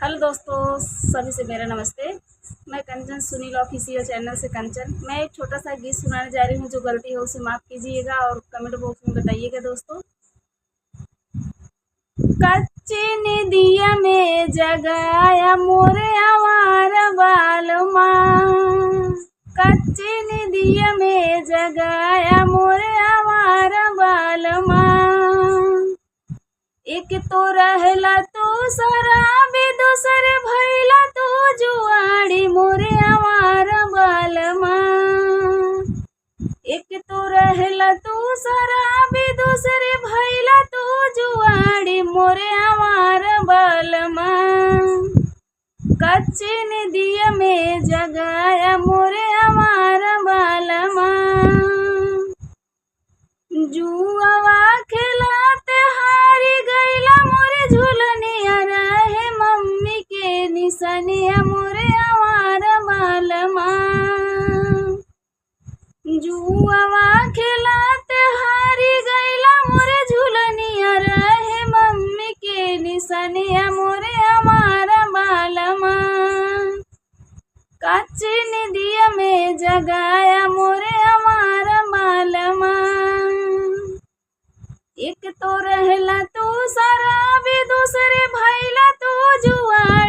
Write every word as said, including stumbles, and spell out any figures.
हेलो दोस्तों, सभी से मेरा नमस्ते। मैं कंचन, सुनील ऑफिशियल चैनल से कंचन। मैं एक छोटा सा गीत सुनाने जा रही हूँ, जो गलती हो उसे माफ़ कीजिएगा और कमेंट बॉक्स में बताइएगा दोस्तों। कच्ची निदिया में जगाया मोरे आवार बालमा, कच्ची निदिया में जगाया मोरे आवार बालमा। एक तो रहला तू शराबी, दूसरे भैला तू जुआड़ी मोरे आवार बालमा। एक तो रहला तू शराबी, दूसरे भैला तू जुआड़ी मोरे आवार बालमा। कच्ची निदिया में जगाया मोरे आवार बालमा। जुआवा खेलाते हारी गईला मोरे झुलनिया, रहे मम्मी के निसनिया मोरे आवार बालमा। जुआवा खेलाते हारी गईला मोरे झुलनिया, रहे मम्मी के निसनिया मोरे आवार बालमा। कच्ची निदिया में जगाया मोरे आवार बालमा। एक तो रहला तू शराबी, दूसरे भैला तू जुआ